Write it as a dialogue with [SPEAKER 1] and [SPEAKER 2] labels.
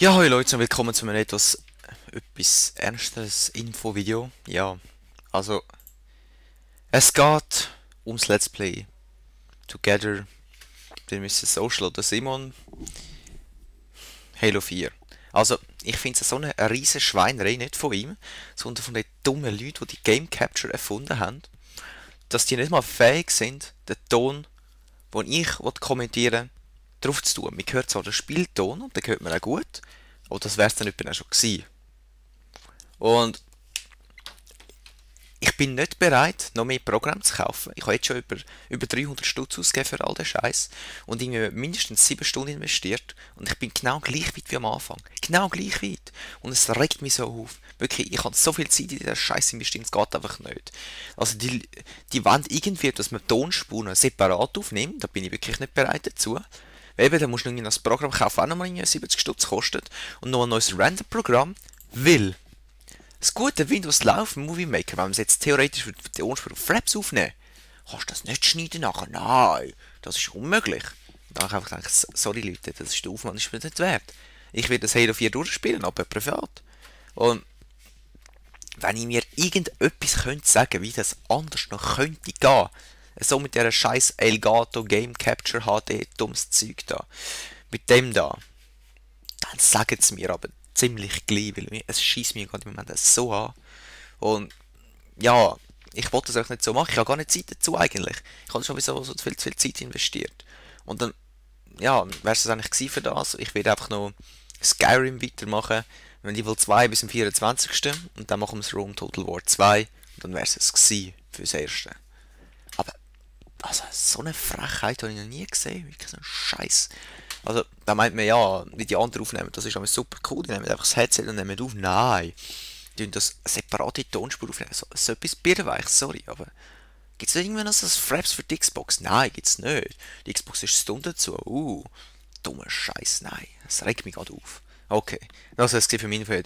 [SPEAKER 1] Ja, hallo Leute und willkommen zu einem etwas ernsteres Infovideo. Ja, also es geht ums Let's Play Together. Wir müssen Social oder Simon Halo 4. Also ich finde es so eine riesen Schweinerei, nicht von ihm, sondern von den dummen Leuten, die Game Capture erfunden haben, dass die nicht mal fähig sind, den Ton, den ich kommentieren will, drauf zu tun. Man hört zwar den Spielton und den hört man auch gut, aber das wäre es dann etwa auch schon gewesen. Und ich bin nicht bereit, noch mehr Programme zu kaufen. Ich habe jetzt schon über 300 Stutz ausgegeben für all den Scheiß und irgendwie mindestens 7 Stunden investiert und ich bin genau gleich weit wie am Anfang. Genau gleich weit. Und es regt mich so auf. Wirklich, ich habe so viel Zeit in dieser Scheiß investiert, es geht einfach nicht. Also die wollen irgendwie, dass man Tonspuren separat aufnimmt, da bin ich wirklich nicht bereit dazu. Weil eben, dann musst du irgendwie das Programm kaufen, das auch nochmal 70 Stutz kostet und noch ein neues Render-Programm, weil das gute Windows laufen Movie Maker, wenn man es jetzt theoretisch für die Tonspur auf Fraps aufnehmen, kannst du das nicht schneiden nachher. Nein, das ist unmöglich. Und dann habe ich einfach gedacht, sorry Leute, das ist der Aufwand, ist mir nicht wert. Ich werde das Halo 4 durchspielen, aber privat. Und wenn ich mir irgendetwas könnte sagen, wie das anders noch könnte gehen, so mit dieser scheiß Elgato Game Capture HD dummes Zeug da, mit dem da, dann sagt es mir aber ziemlich gleich, weil es schießt mir gerade im Moment so an. Und ja, ich wollte das auch nicht so machen. Ich habe gar nicht Zeit dazu eigentlich. Ich habe schon so viel Zeit investiert. Und dann, ja, wäre es eigentlich gewesen für das. Ich werde einfach noch Skyrim weitermachen. Wenn Level 2 bis zum 24. Und dann machen wir das Rome Total War 2. Und dann wäre es gewesen fürs Erste. Aber, also, so eine Frechheit habe ich noch nie gesehen. Wirklich so ein Scheiß. Also, da meint man ja, wie die anderen aufnehmen, das ist aber super cool. Die nehmen einfach das Headset und nehmen auf. Nein, die tun das separate Tonspur aufnehmen. So etwas birrenweich, sorry, aber gibt es da irgendwann noch so Fraps für die Xbox? Nein, gibt's nicht. Die Xbox ist stumm dazu. Dummer Scheiß, nein. Das regt mich gerade auf. Okay, das war es für mein Video.